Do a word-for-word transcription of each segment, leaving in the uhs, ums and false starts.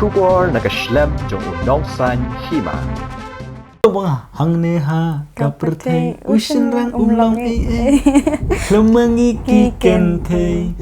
Khubor na ka shlem jong u nongsaiñ hima. Bang hangne ha ka pyrthei u shynrang um long ei ei. Khlem ma ngi ki kynthei.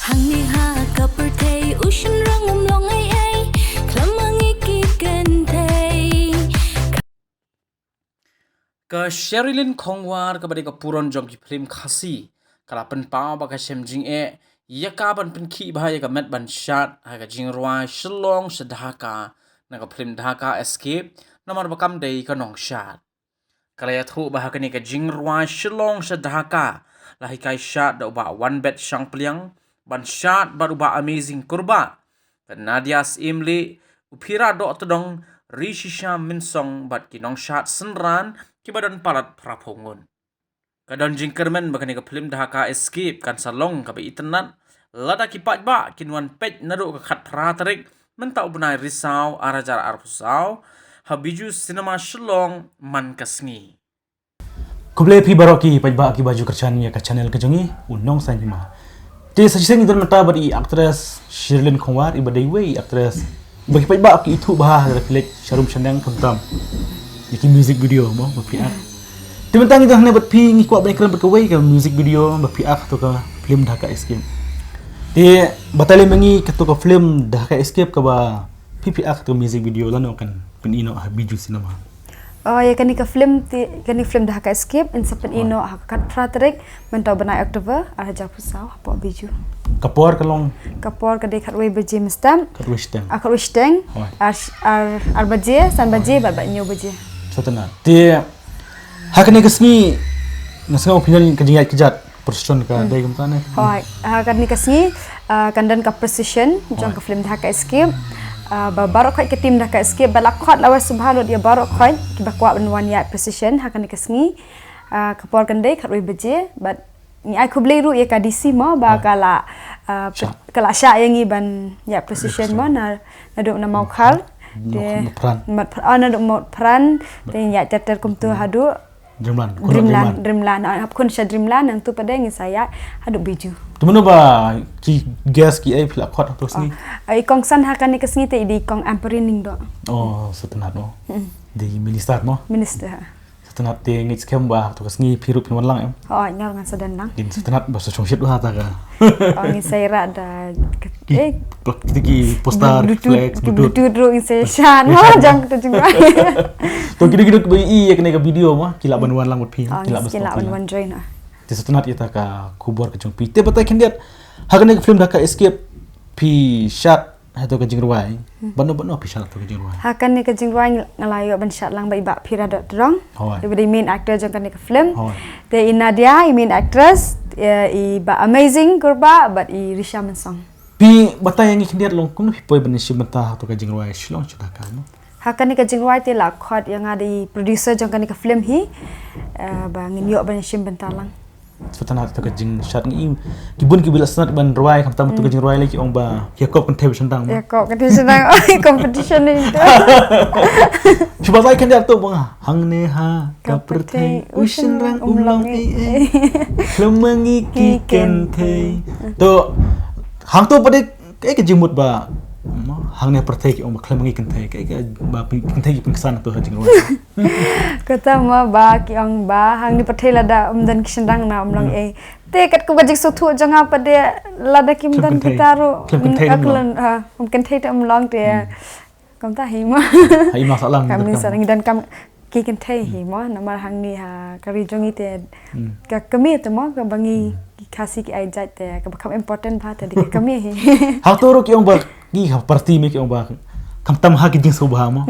Hangne ha ka pyrthei u shynrang um long ei ei. Khlem ma ngi ki kynthei. Ka Sherilyn Khongwar kaba dei ka puron jong ki phlim Khasi ka la pynpaw ba ka shem jingeh ïa ka ban pynkhih bha ïa ka met ban shad ha ka jingrwai Shillong sha Dhaka na ka phlim Dhaka Escape namar ba kam dei ka nongshad. Ka la ïathuh ba ha kane ka jingrwai Shillong sha Dhaka la hikai shad da u Bah Wanbet Shangpliang ban shad bad u Bah Amazing Kurbah, bad Nadia Syiemlieh, u Phira Dohtdong, Rishisha Mynsong bad ki nongshad synran kiba don palat phra phew ngut. Ka don jingkyrmen ba kane ka phlim Dhaka Escape kan sa long kaba itynnad lada ki paidbah kin wan peit naduh ka khatphra tarik mynta u bnai Risaw ar hajar arphew saw ha Bijou Cinema Shillong man ka sngi. Khublei phi baroh ki paidbah kiba ju kyrshan ïa ka channel ka jong ngi u nongsaiñ hima. Te sa shisien ngi don mynta bad i actress Sherilyn Khongwar iba dei iwei i actress ba ki paidbah ki ithuh bha ha ki leit sharum shaneng khamtam ïa ki music video mo ba phi act. Te mynta ngi don hangne bad phi ngi kwah ban ïakren bad kawei ka music video ba phi act ha kato ka phlim Dhaka Escape. Te batai lem ma ngi kato ka phlim Dhaka Escape kaba phi phi act ha kato ka music video lano kan pyni noh ha Bijou Cinema. Oh, ïa kane ka phlim te, kane ka phlim Dhaka Escape yn sa pyni noh ha ka khatphra tarik mynta u bnai October ar hajar arphew saw hapoh Bijou. Ka por ka long? Ka por ka dei khatwei baje mynstep. Khatwei shiteng. Ah, khatwei shiteng. Hooid. Ar, ar, ar baje, san baje bad bad hynñiew baje. Sngewtynnat. Te ha kane ka sngi nga sngew phi don ka jingïaid kjat. Procession ka dei kumta ne? Hooid, ha kane ka sngi, ah, kan don ka procession jong ka phlim Dhaka Escape. Ah, ba baroh khoit ka team Dhaka Escape ba la khot la wai sngewbha lut ïa baroh khoit kiba kwah ban wan ïaid procession ha kane ka sngi. Ah, ka por kan dei khatwei baje bad ngi ai khublei ruh ïa ka D C mo ba ka la, ah, ka la shah ïa ngi ban ïaid procession mo na, naduh na Mawkhar. Te Mawpran. Mawpran, ah, naduh Mawpran te ïaid ter ter kumtu haduh Dreamland, khun Dreamland, Dreamland. Dreamland. Ah, hap khun sha Dreamland, nangtu pat de ngin sa ïaid haduh Bijou. Te mano ba ki guest kiei phi la khot ha kato ka sngi? Ah, i kongsan ha kane ka sngi te i dei i Kong Ampareen Lyngdoh. Oh, sngewtynnat mo. Dei i minister mo? Minister. Sngewtynnat te ngeit skhem ba ha kato ka sngi phi ruh phin wan lang em? Oh, nga ruh ngan sa don lang. Ngin sngewtynnat ba sa shongshit bha ta ka. Oh, ngin sa ïarap da ki, eh, ki poster, ki flex, ki Bluetooth ruh ngin sa shad mo jong kato jingrwai. To kito kito kiba ïohi ïa kane ka video mo ki lah ban wan lang bad phi, ki lah ban, ki lah ban wan join. Te sngewtynnat ïa ta ka khubor ka jong phi. Te batai khyndiat ha kane ka phlim Dhaka Escape phi shad ha kato ka jingrwai. Bad no bad no phi shad ha kato ka jingrwai? Ha kane ka jingrwai nga la ïoh ban shad lang bad i Bah Phira Dohtdong. Hooid. Iba dei i main actor jong kane ka phlim. Hooid. Te i Nadia i main actress, i Bah Amazing Kurbah bad i Risha Mynsong. Phi batai ïa ngi khyndiat long kumno phi poi ban ïashim bynta ha kato ka jingrwai Shillong sha Dhaka mo? Ha kane ka jingrwai te la khot ïa nga da i producer jong kane ka phlim hi, eh, ba ngin ïoh ban ïashim bynta lang. Sngewtynnat ïa kato ka jingshad ngi, ki bun kiba la sngewtynnat ban rwai khamtam kato ka jingrwai lei ki ong ba ïa kop kynthei ba shynrang mo. Ïa kop kynthei shynrang, oi competition ni tu. Shu batai khyndiat to bang hangne ha ka pyrthei u shynrang um long ei ei. Khlem ma ngi ki kynthei. To hangto pat de kaei ka jingmut ba hangne ha pyrthei ki ong ba khlem ma ngi kynthei, kaei kaba kynthei ki pynksan to ha jingrwai? Kata mo ba ki ong ba hangne pyrthei lada ym don ki shynrang na ym long ei. Te katkum ka jingsngewthuh jong nga pat de lada kim don kita ruh, khlem kynthei, ah, khlem kynthei te ym long te. Kumta hi mo. Ha i ma sah lang. Kami sah lang dan kam ki kynthei hi mo namar hangne ha ka ri jong ngi te ka kmie te mo kaba ngi ki Khasi ki ai jait te kaba kham important bha te dei ka kmie hi. Hangto ruh ki ong ba ngi ha party me ki ong ba khamtam ha ki jingsngewbha mo.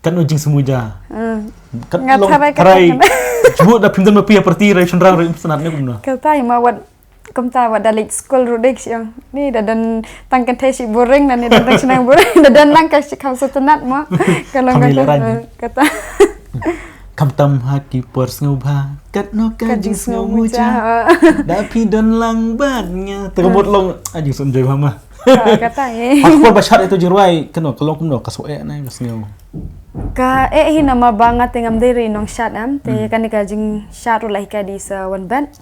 Katno jingsngewmuja. Kat long tharai. Jubut da phim don ma phi ha party rai shynrang rai sngewtynnat ne kumno. Kata hi mo wat Kumta wat da leit skul ruh dei ki shu ong. Ni da don tang kynthei shi boring, na ni da don tang shnong boring, da don lang ka shi kham sngewtynnat mo. Ka long kata. Khamtam ha ki por sngewbha katno ka jingsngewmuja. Da phi don lang bad nga. Te ka mut long a jingsngewmuja bha ma. Kata eh. Ha ka por ba shad ïa kato jingrwai kano ka long kumno ka shu eh na ka sngew. Ka eh hi namar ba nga te ngam dei ruh i nongshad em te kane ka jingshad ruh la hikai da i Sir Wanbet.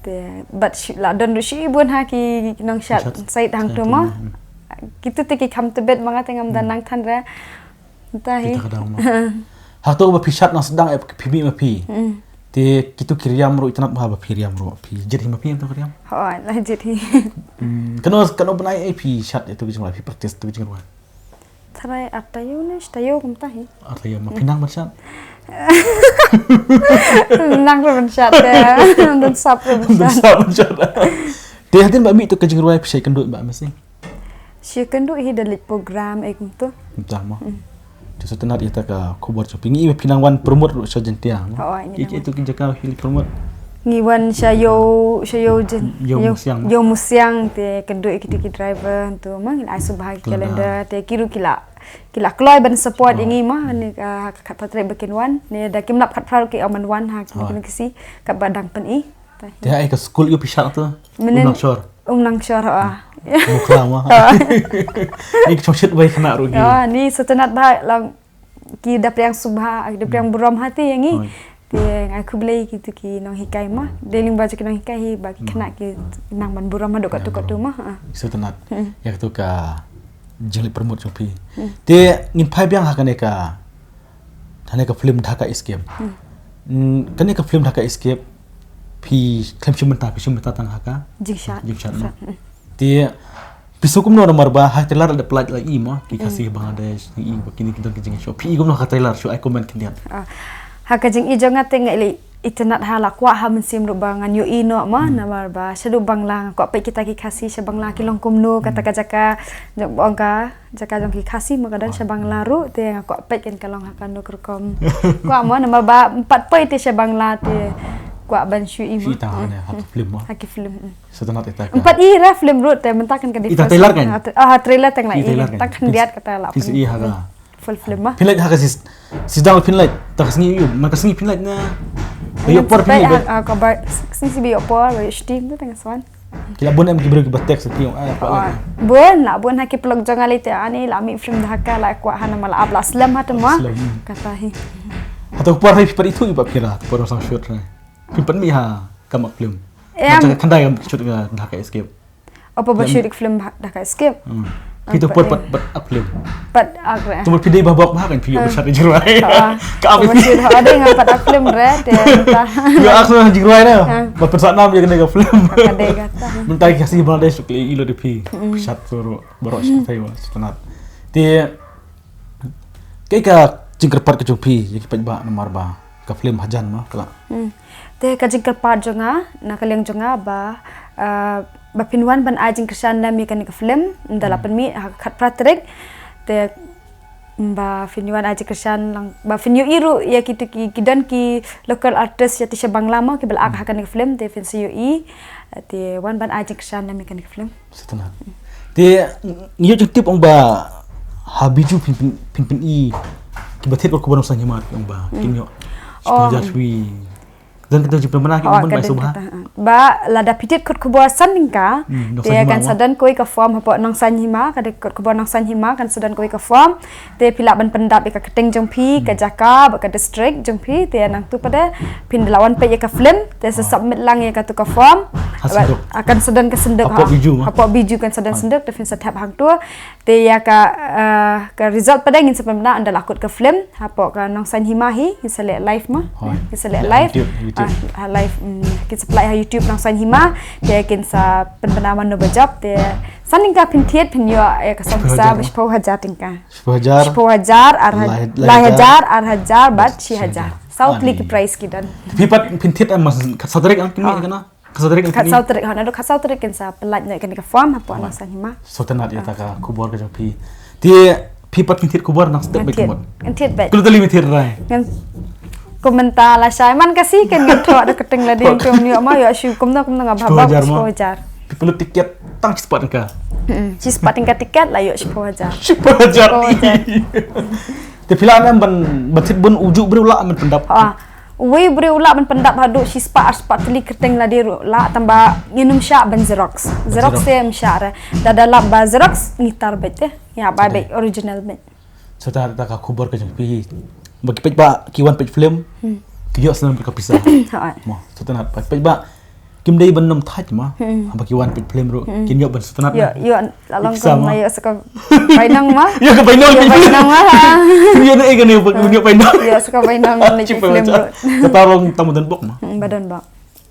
Te bad la don ruh shibun ha ki nongshad sait hangto mo. Kitu te ki kham tebet ma nga te ngam da nang than re. Mynta hi. Kita ka dang ma. Hato ba phi shad nang sdang eh phi mih ma phi. Te kitu ki riam ruh itynnad bha ba phi riam ruh phi jied hi ma phi ïa tu ki riam. Hooid, la jied hi. Kano kano bnai eh phi shad ïa tu ki jingrwai phi practice tu ki jingrwai. Tharai ar taïew ne shi taïew kumta hi. Ar taïew ma phi nang ban shad. Nang ruh ban shad te. Don sap ruh ban shad. Don sap ban shad. Te hadien ba mih tu ka jingrwai phi shait kynduh ba masi. Shi kynduh hi da leit program eh kumtu. Kumta mo. Te sngewtynnad ïa ta ka khubor jong phi ngi i ba phi nang wan promote ruh sha Jaiñtia mo. Hooid, ngi nang wan. Ki tu ki jaka phi leit promote. Ngi wan sha Ïew sha Ïew Jaiñ Ïew Musiang mo. Ïew Musiang te kynduh ïa kitu ki driver tu mo ngi ai sngewbha ki calendar te ki ruh ki la ki la kloi ban support ïa ngi mo ne ka ha ka khatphra tarik ba kin wan ne da kim lap khatphra ruh ki ong ban wan ha kine ki sngi katba dang pyni. Te ha ka skul ïa phi shad tu. Mynnin Umnangshor. Umnangshor ha. Mukhla ma. Ni ki chongshit bai khana ruh ki. Ni sngewtynnad bha lang ki da priang sngewbha ki da priang burom ha te ïa ngi. Te ngai khublei kitu ki nonghikai ma. Dei lyngba jong ki nonghikai hi ba ki khynnah ki nang ban burom haduh katto katto ma. Sngewtynnad. Ïa katu ka jingleit promote jong phi. Te ngin phai biang ha kane ka Kane ka film Dhaka Escape. Kane ka film Dhaka Escape phi khlem shim bynta phi shim bynta tang ha ka jingshad. Jingshad no. Te phi sngew kumno namar ba ha trailer da pynlait la i mo ki Khasi Bangladesh i ba kine ki don ki jingshoh phi i kumno ha trailer shu ai comment khyndiat. Ha ka jingi jong nga te nga i itynnad ha la kwah ha mynsiem ruh ba ngan ïohi noh ma namar ba shaduh Bangla nga kwah peit kita ki Khasi sha Bangla ki long kumno kata ka jaka jong ba ong ka jaka jong ki Khasi ma ka don sha Bangla ruh te nga kwah peit kan ka long ha kano ka rukom kwah mo namar ba em pat poi te sha Bangla te kwah ban shu i ma. Shu i tang ha ki film ma. Ha ki film. Sngewtynnad ita ka. Em pat i ra film ruh te mynta kan ka dei ita trailer kan. Ah, trailer tang la i tang khyndiat kata la. Phi i ha ka full film ma. Pynlait ha ka sis sidang pynlait ta ka sngi yu ma ka sngi pynlait na. Yu por pynlait ha ka ba sngi si bi yu por ba yu steam tu tang swan. Ki la bun em ki briew ki ba text ki ong ai pa la. Bun la bun ha ki vlog jong ale te ani la mih film Dhaka la kwah ha namar la ap la slem ha te ma. Kata hi. Ha tu por hi phi pat ithuh i ba phi la por sang shoot hi. Phi pat mih ha ka mak film. Em. Khandai ka shoot ka Dhaka Escape. Apa ba shoot film Dhaka Escape. Phi tu por pat pat ak film. Pat ak re. Tu phi dei ba bok ba kan phi yu ba shad jingrwai. Ka ap phi. Ada nga pat ak film re te ta. Yu ak film jingrwai na. Ba pynsa nam ïa kane ka film. Ka dei kata. Mynta ki Khasi Bangladesh ki ilo de phi. Shad tu ro baroh shad tai wa sngewtynnad. Te kaei ka jingkyrpad ka jong phi ïa ki paidbah namar ba ka film hajan ma kala. Te ka jingkyrpad jong nga na ka liang jong nga ba ba phin wan ban ai jingkyrshan lem ïa kane ka film ynda la pynmih ha ka khatphra tarik. Te ba phin wan ai jingkyrshan lang ba phin ïohi ruh ïa kitu ki don ki local artist ïa ti sha Bangla mo ki ba la ak ha kane ka film te phin sa ïohi. Te wan ban ai jingkyrshan lem ïa kane ka film. Sngewtynnad. Te ngi ïoh jingtip ong ba ha Bijou phin pyn i ki ba thied ka khubor nongsan hima ong ba kin ïoh. Shiphew hajar shwi. Don kata jingpynbna ki ong ba sngewbha. Ba lada phi thied khubor san tyngka te kan sa don kawei ka form hapoh Nongsan Hima ka dei khubor Nongsan Hima kan sa don kawei ka form. Te phi lah ban pyndap ïa ka kyrteng jong phi ka jaka bad ka district jong phi te nangtu pat phin da la wan peit ïa ka film te sa submit lang ïa katu ka form. Kan sa don ka synduk ha. Hapoh Bijou kan sa don synduk te phin sa thep hangtu. Te ïa ka ka result pat ngin sa pynbna ynda la kut ka film hapoh ka Nongsan Hima hi ngin sa leh live ma. Ngin sa leh live. Ha live kin sa pynlait ha YouTube Nongsan Hima te kin sa pynbna mano ba jop te san tyngka phin thied phin ïoh ïa ka song pisa ba shiphew hajar tyngka. Shiphew hajar. Shiphew hajar, ar hajar, lai hajar, ar hajar bad shi hajar. Saw tylli ki prize ki don. Phi pat phin thied em ma khatsaw tarik ang kin mih kana. Khatsaw tarik ang kin mih. Khatsaw tarik ha naduh khatsaw tarik kin sa pynlait noh ïa kane ka form hapoh Nongsan Hima. Sngewtynnad ïa ta ka khubor ka jong phi. Te phi pat phin thied khubor nang step beit ka mut. Phin thied beit. Kulu tylli phin thied rai. Kum mynta lashai man ka si kan ngan thoh da ka kyrteng lade kum ïoh ma ïoh shu kumno kumno nga bha bok shiphew hajar. Phi pynlut tiket tang shispah tyngka. Shispah tyngka tiket la ïoh shiphew hajar. Shiphew hajar. Te phi lah ne ban ban thied bun uju briew lah ban pyndap. Uwei briew lah ban pyndap haduh shispah arspah tylli kyrteng lade ruh lah tang ba ngin ym shah ban xerox. Xerox te ym shah re. Da da lap ba xerox ngi tar beit te. Ïa ba beit original beit. Sngewtynnad ïa ta ka khubor ka jong phi. Ba ki paidbah ki wan peit film ki ïoh snem ka pisa. Mo sngewtynnad ba ki paidbah kim dei ban nym thait ma. Hmm. Haba ki wan peit film ruh, hmm, kin ïoh ban sngewtynnat. Ïoh, na, ïoh, la long exam, kum ma, ma, ïoh sa ka bainong ma. Ïoh ka bainong, ïoh, ni film. Bainong ma, ha. Ïoh na, eh, kane ba, hmm, ïoh bainong. Ïoh sa ka bainong ni film ruh. Kata long tang ba don bok ma. Hmm, ba don bok.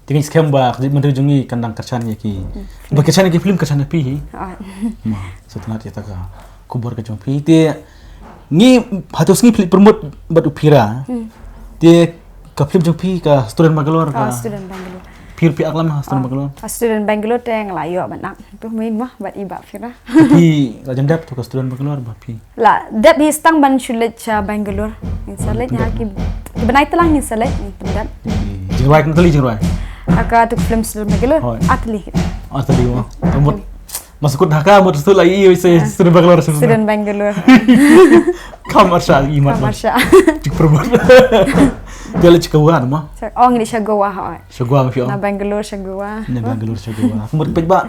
Te ngi skhem ba ka jaitbynriew jong ngi kan dang kyrshan ïa ki. Hmm. Ba kyrshan ïa ki film, kyrshan ïa phi hi. Ah. Ma, sngewtynnat ïa kata ka khubor ka jong phi. Te ngi hato sngi phi leit promote bad u Phira. Hmm. Te ka film jong phi ka Student Bangalore ka. Ah, Student Bangalore. Phi, phi ak lem ha Student, ah, Bangalore. Ah, Student Bangalore te nga la ïoh ban ak tu main ma bad i Bah Phira. Phi la jan dep tu ka Student Bangalore ba phi? La dep hi, tang ban shu leit sha Bangalore. Ngin sa leit ha ki, ki bnai te lang ngin sa leit, ngin pyndep. Jingrwai, kane tylli jingrwai? Ha katu ka film Student Bangalore. Hooid. Ar tylli. Ar tylli mo. Mut, ma shu kut ha ka mut shu la i, i, i, Student Bangalore, Student Bangalore. Kam arsa i mat. Kam arsa. Tik promote. Te leit sha Goa mo? Sha, oh, ngi leit sha Goa, hooid. Sha Goa mo phi, oh? Na Bangalore sha Goa. Na Bangalore sha Goa. Mut peit ba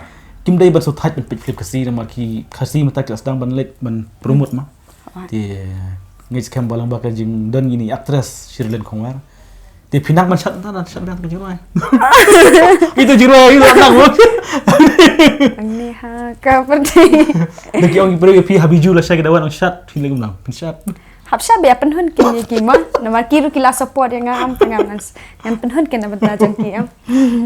kim dei ban sngewtynnat ban peit film Khasi, namar ki Khasi mynta ki la sdang ban leit ban promote ma. Te ngi skhem ba lang ba ka jingdon ïa ine i actress Sherlyn Khongwar. Te phi nang ban shad, nang ban shad biang ka jingrwai. Itu jingrwai, itu nang mo. Ang ni ha ka pyrthei. Da ki ong ki briew, phi ha Bijou la shad, ki da wan ong shad, phi leh kumno, phin shad? Hap shad ba ïa pynhun kin ïa ki ma. Namar ki ruh ki la support ïa nga, am, te ngam nang s-, ngan pynhun kin na bynta jong ki, am.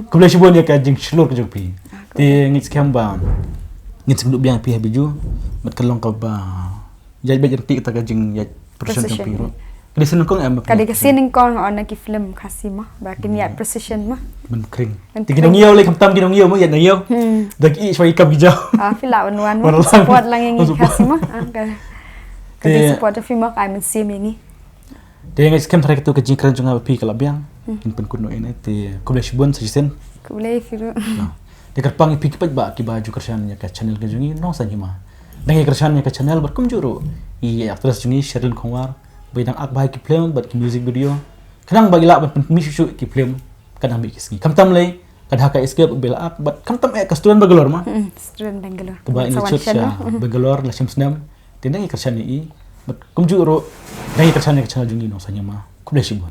Khublei shibun ïa ka jingshlur ka jong phi. Ah, khublei. Te ngi skhem ba ngin sa ïakynduh biang phi ha Bijou. Bad ka long kaba ïaid beit ryntih kata ka jingïaid procession jong phi ruh. Ka dei sien nyngkong em? Ka dei ka sien nyngkong, oh, na ki film Khasi ma ba kin ïaid procession ma. Ban khring. Ban khring. Te ki nongïew lei, khamtam ki nongïew ma, ïaid nongïew. Hmm. Da ki i shwa i kam ki jaw. Ah, phi lah wan wan ma. Wan wan. Support lang ïa ngi Khasi ma. Ah, ka, ka jingsupport jong phi ma ka ai mynsiem ïa ngi. Te nga skhem tharai katu ka jingkren jong nga bad phi ka la biang. Hmm. Ngin pynkut noh ïa ine. Te khublei shibun sa shisien. Khublei phi ruh. Te kyrpang ïa phi ki paidbah kiba ju kyrshan ïa ka channel ka jong ngi Nongsaiñ Hima. Nang ïa kyrshan ïa ka channel bad kumjuh ruh ïa i actress jong ngi Sherlyn Khongwar, ba i dang ak bha ïa ki film bad ki music video. Khnang ba i lah ban pynmih shuh shuh ki film ka dang mih ki sngi. Khamtam lei ka Dhaka Escape ba i la ak bad khamtam eh ka Student Bangalore ma. Hmm, Student Bangalore. Kaba in sa wan shot sha Bangalore la shim snem. Te nang ïa kyrshan ïa i bad kumjuh ruh nang ïa kyrshan ïa ka channel jong ngi Nongsaiñ Hima. Khublei shibun.